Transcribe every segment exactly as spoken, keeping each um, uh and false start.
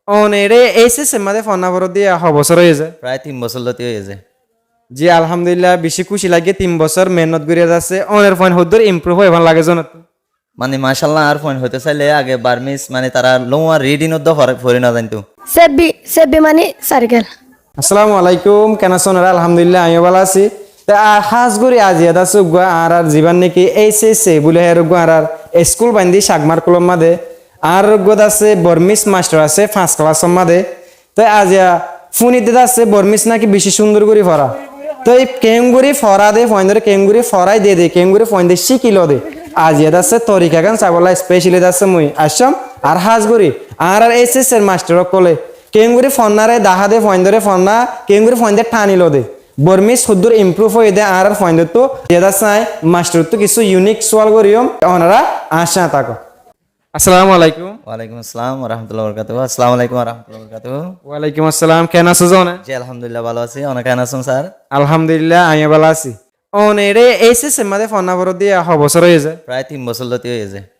One ere S S C r máze fonná foródde yá ho bosór óiye ze? Prai tin bosór lóti óiye ze. Ji, alhamdulillah, bicí kúci lage, tin bosór mehénnot gorí asé. Onor fuain hoddúr improve óiye fán lage zonottu? Mani, mashallah, añár fuain hoitó sailé age Barmis, mani, tará lóuwa ridin uddá fori, fori no zainto. Sebbi, sebbi mani circle. Assalamu alaikum, ken asó onora? Alhamdulillah, añío bála así. Te a hás gorí aziya de asé uggúa añárar zibán niki S S C buli hér uggúa añárar eskul baindí Cakmar kulor máze. Añárar uggúa de asé Bormis mastor asé fañs kelasor máze. Te aziya fúnidde de asé Bormis náki bicí cúndor gorí fora. Te keéngorí fora de, fuaindóre keéngorí forai de de, keéngorí fuainde cíki lo de. Aziya de asé torikagán saibólla specially de asé mui aiccóm. Ar hás gorí añárar S S C r mastor ókkole keéngorí fonnáre dahá de, fuaindóre fonná keéngorí fuainde thani lo de. Bormis hoddúr improve óiye de añárar fuaindóttu. Aziya de asé añí mastorottu kissú unique sual goríyum, onora añár cáñte táko. Assalamu alaikum. Walaikum assalam wa rahmatullahi wa barakatuhu. Assalamu alaikum wa rahmatullahi wa barakatuhu. Walaikum assalam. Ken asó zone? Ji, alhamdulillah, bála así. One ken asón, sar? Alhamdulillah, añío bála así. One ere S S C r máze fonná foródde yá ho bosór óiye ze? Prai tin bosór lóti óiye ze.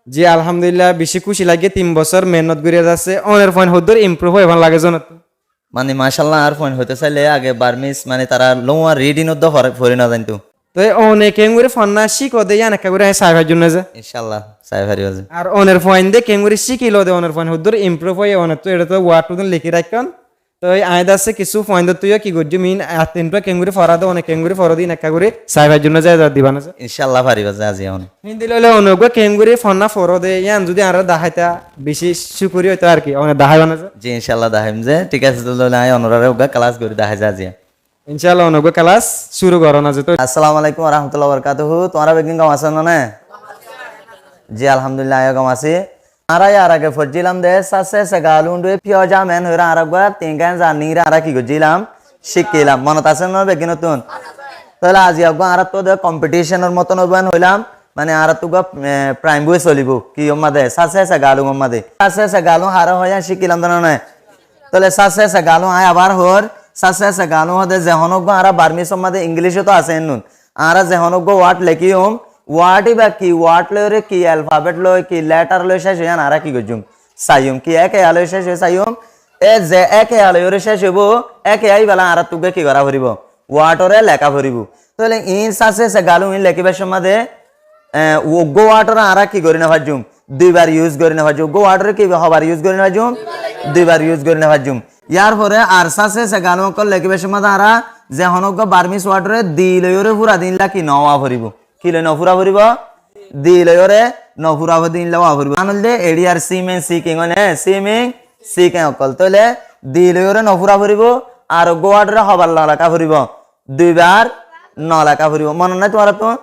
Ji, alhamdulillah, bicí kúci lage, tin bosór mehénnot gorí asé. Onor fuain hoddúr improve óiye fán lage zonottu? Mani, mashallah, añár fuain hoitó sailé age Barmis, mani, tará lóuwa ridin uddá fori, fori no zainto. Te one keéngorí fonná cíko de yían ekká gorí añí sai faijjum né ze? Inshallah, sai fariba ze. Ar onor fuainde keéngorí cíki lo de, onor fuain hoddúr improve óiye, onottu ere to word uddún leki raikkón. Te añí de asé kissú fuaindóttu yó ki goijjum, iín attintua keéngorí fora de, one keéngorí foro de, iín ekká gorí sai faijjum né ze, ezazot diba né ze? Inshallah, fariba ze aziya one. Híndilla óile one uggúa keéngorí fonná foro de, yían zudi añáre daháita bicí cúkuriya óito ar ki, one daháiba né ze? Ji, inshallah, daháim ze. Thík asé, tóile añí onorare uggúa kelas gorí dahái ze aziya. Inshallah, one uggúa kelas cúru goró né ze. Assalamu alaikum wa rahmatullahi wa barakatuhu. Tuáñra beggín gom asó né? Ji, alhamdulillah, añío gom así. Añára yar age foijjílam de, sase segalun due pioja men hoiré añára uggúa tingan zanire añára ki goijjílam? Cíkkilam. Monot asé né beggínottún? Tóile aziya uggúa añárattu de competition or moton óibo en hoilam. Mani añárattu uggúa, eh, prime boi solibo. Ki or máze? Sase segalun or máze. Sase segalun haré hoó yían cíkkilam de no né? Tóile sase segalun añí abar hoór, sase segalun hoóde ze honó uggúa añára Barmis or máze English ot asé ennún. Añára ze honó uggúa word lekíyum, word íba ki word loiyóre, ki alphabet loi, ki letter loi céc óiye yían añára ki goijjum? Saiyum. Ki ek eya loi céc óiye saiyum? E ze ek eya loiyóre céc óibo, ek eya íbala añárattu uggúa ki gorá foribó? Word ore leká foribó. Tóile iín sase segalun iín lekíbar cómot de, eh, uggúa word ore añára ki gorí no faijjum? Duibar use gorí no faijjum. Uggúa word ore ki hobar use gorí no faijjum? Duibar use gorí no faijjum. Yar fore ar sase segalun ókkol lekíbar cómot de añára ze honó uggúa Barmis word ore di loiyóre fura de ílla ki no ówa foribó? Ki loi no fura foribó? Di loiyóre no fura foribó, di loiyóre no fura foribó. An óilde eçé ar siming siking óine, siming siking ókkol. Tóile di loiyóre no fura foribó, ar uggúa word ore hobar no leká foribó. Duibar no leká foribó. Monot nái tuáñrattú?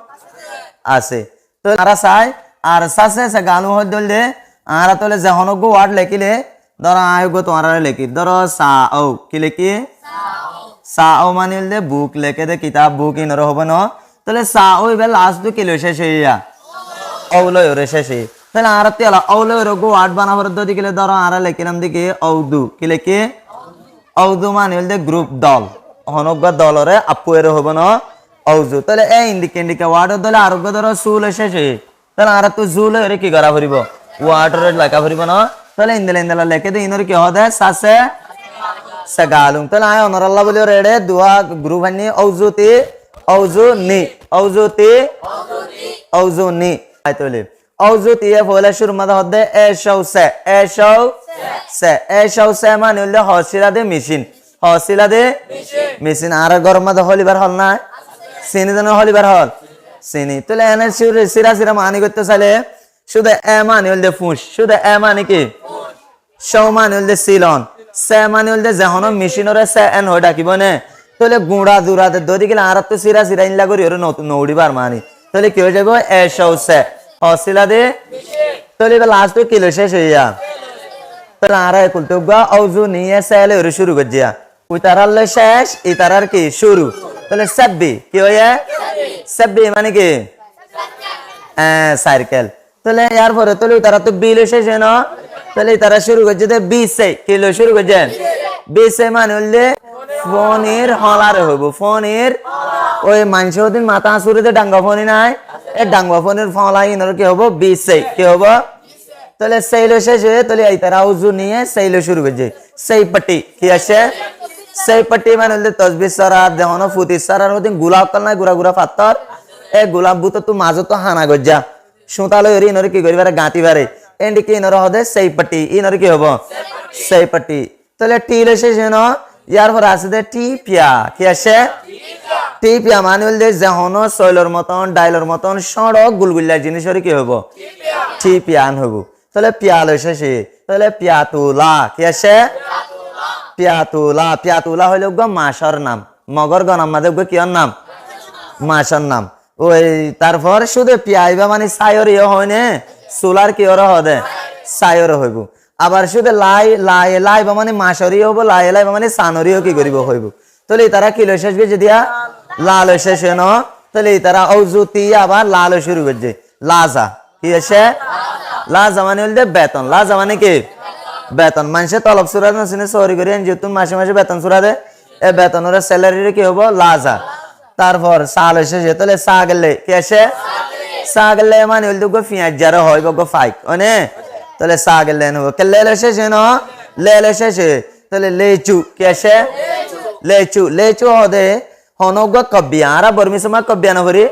Asé. Tóile añára sai, ar sase segalun hoódde óilde, añára tóile ze honó uggúa word lekíle, dóro, añí uggúa tuáñráre lekír. Dóro, saó. Ki lekí? Saó. Saó mani óilde buk, leké de kitab, buk, iínoré hoibó no? Tóile saó íba last ot ki loi céc óiye? Ó loiyóre céc óiye. Tóile añárattú ela ó loiyóre uggúa word bana foredde ódikile, dóro, añára lekílam de ki? Óuzu. Ki lekí? Óuzu mani óilde group, dol. Honó uggúa dolore appuere hoibó no? Óuzu. Tóile e indikka indikka word ot dóile ar uggúa dóro su loi céc óiye. Tóile añárattu zu loiyóre ki gorá foribó? Word ore leká foribó no? Tóile indila indila leké de iínoré ki hoó de? Sase segalun. Tóile añí onorálla bóli ore eçé duwa group ainní, óuzu ti, óuzu ni, óuzu ti, óuzu ni. Ai tóile óuzu ti e foila cúrur máze hoó de e cóu se, e cóu se, e cóu se mani óilde hossíla de mecin. Hossíla de? Mecin. Mecin añárar góror máze hólibar hól nái? Asé. Siní de no hólibar hól? Siní. Tóile ene sira sira mani goittó sailé, cúde e mani óilde fúñc. Cúde e mani ki? Fúñc. Cóu mani óilde silon. Se mani óilde ze honó mecinoré se en hoi dhakibó né. Tóile guñça zura de dóri gile añárattú sira sira ílla gorí ore no, no uçíbar mani. Tóile ki ói zaibói? E cóu se. Hossíla de? Tóile íba last ot ki loi céc óiye? Tóile añára e kultú uggúa óuzu ni e se loiyóre cúru goijjí. Itarar loi céc, itarar ki cúru. Tóile sebbi, ki óiye? Sebbi mani ki? E, circle. Tóile yar fore tóile itarattu bi loi céc óiye no? Tóile itara cúru goijjé de bi se, ki loi cúru goijjé? Bi se mani óilde fónir hóñlare hoibó, fónir, ói maincé hodin matá asúri de dhangua fóni nái, e dhangua fónir hóñla iínoré ki hoibó? Bi se, ki hoibó? Tóile sei loi céc óiye, tóile ítara uzu niye sei loi cúru goijjé. Sei patti, ki aiccé? Sei patti mane óilde tosbih sórar, de honó futi sórar, hodin gula ókkol nái, gura gura fattór. E gula bútottu mazóttu hana goijjá. Cúta loi ori inore ki gori fare? Gañti fare. Endi ki inore hode sei patti, inore ki hobo? Sei patti. Tóile thi loi céc óiye no? Yar fore asé de thi piya. Ki aiccé? Thi piya mane óilde ze honó soilor moton, dhailor moton, cóñço gulgulla jinísore ki hoibo? Thi piya an hoibo. Tóile piya loi céc óiye. Tóile piyatula. Ki aiccé? Piyatula. Piyatula hoile uggwá macór nam. Mogor gonar mazé uggwá kiyór nam? Macór nam. Oi, tarfor cúde piya ibá mani sáiyoré hoóine, sular kiyóre hoó de? Sáiyoré hoibó. Abar cúde lai, lai, laiba mani macóre hoibó, lai, laiba mani sanoré ki goribó hoibó. Tóile ítara ki loi céc goijjé diya? La loi céc óiye no? Tóile ítara uzu ti abar la loi cúru goijjé. Laza. Ki aiccé? Laza mani óilde beton. Laza mani ki? Beton. Maincé tolob súra de no sine, sóori gori enjiyottún mace mace beton súra de. E betonore, salary re ki hobo? Laza. Tarfor sa loi céc óiye, tóile sagelle. Ki aiccé? Sagelle mani óilde uggwá fiyajjare hoó, ibá uggwá faik. Óine? Tóile sagelle en hobo. Ke le loi céc óiye no? Le loi céc óiye. Tóile lecu. Ki aiccé? Lecu. Lecu hoó de honó uggwá kobbiya. Añára Bormis ma kobbiya no fori?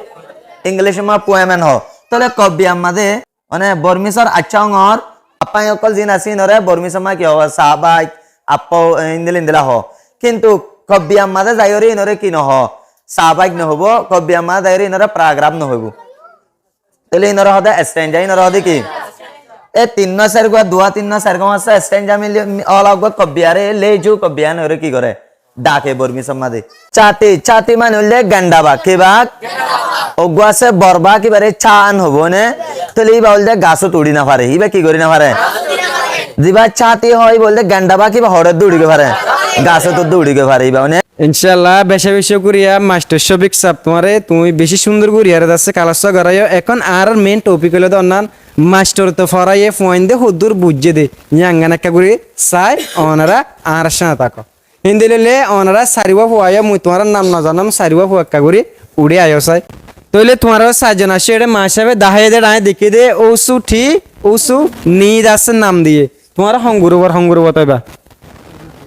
English ma poem en hoó. Tóile kobbiya mazé Mane Bormisor accá ongor, appa ókkol zin asé inore Bormisor ma ki hoó? Sabaik, appa, e, indila indila hoó. Kintu kobbiya mazé zaiyóre inore ki no hoó? Sabaik no hobo, kobbiya mazé zaiyóre inore paragraf no hoibo. Tóile inore hoó de stanza, inore hoó de ki? E tinnúa sairgúa, duwa tinnúa sairgúa mazé stanza mili, mi-, ola uggwá kobbiyare, leju kobbiya inore ki gore? Dhake Bormisor mazé. Cáti, cáti mane óilde genda bak. Ki bak? Uggwá asé bor bak, ibare cá an hobo ne? Tóile ibá óilde gasót uçí no fare. Ibá ki gorí no fare? Zibá cáti hoó, ibá óilde genda bak, ibá hoçé dóri goi fare? Gasót dóri goi fare ibá, ne? Incállah, beca beci cúkuriya mastor Cóbik sáb tuáñre, tuñí beci cúndor gorí ere dasse kalas goráiyo. Ehón añárar main topik óilde onnán mastor te foráiye fuainde hoddúr buijjé de. Yián ekká gorí sai, onora añárar cáñte táko. Héndilla óile onora sairgúa fua aiyó, mui tuáñrar nam no zanám, sairgúa fua ekká gorí uçí aiyó sai. Tóile tuáñra sair zon aiccó, eçé mastor sábe daháiye dé, añí dekí dé, usu thi, usu ni dasse nam diyé. Tuáñra hon gurupor, hon gurupot táiba?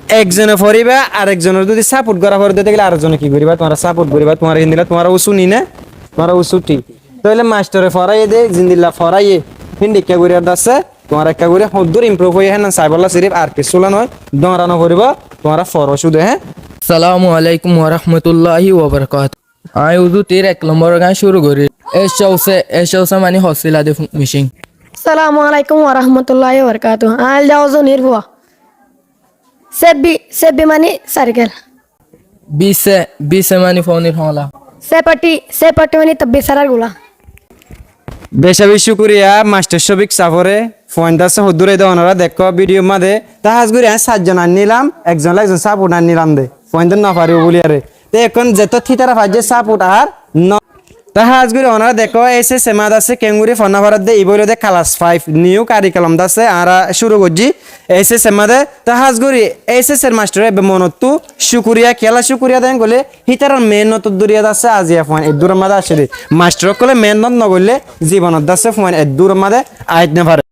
Ekzone foríba, arek zonor zodi sapot gorá foré dé tákile arek zone ki goríba? Tuáñra sapot goríba, tuáñra héndilla tuáñra usu ni né, tuáñra usu thi. Tóile mastore foráiye dé, zendilla foráiye, héndilla ekká gorí ar dasse, tuáñra ekká gorí hoddúr improve óiye hénnan saibólla sirif, ar kessú lla noó, dóra no foribó, tuáñra foró cúde, hé? Assalamu alaikum warahmatulláhi wabarakátuhu. Añí uzu tir ek lombor gán cúru gorír. Ecca use, ecca use mani hossíla de fu-, micín. Assalamu alaikum warahmatulláhi wabarakátuhu. Añí de uzu nir fua. Sebbi, sebbi mani saikel. Bise, bise mani foónir hoóñla. Sepati, sepati mani tobbi sarar gula. Beca beci cúkuriya mastor Cóbik sáfore, fuain dasse hoddúr aiyé dé onora dekkó bídiyo mazé. Te hás gorí añí sair zon ainnílam, ekzon le ekzon sapot ainnílam dé. Fuain dór no faribó bóli aré. Te ehón zetó títara faijjé sapot ar no. Te hás gorí onora dekkó, S S A mazé dasse keéngorí fonná faredde, ibá óilde kalas five, new curriculum dasse añára cúru goijjí. S S A mazé, te hás gorí S S A r mastore ebbe monottú cúkuriya, kiyólla cúkuriya dé hoilé, hítarar meénnotor dóriya dasse aziya fuain eddúror mazé aiccé dé. Mastor ókkole meénnot no goillé, zibonot dasse fuain eddúror mazé aáit no fare.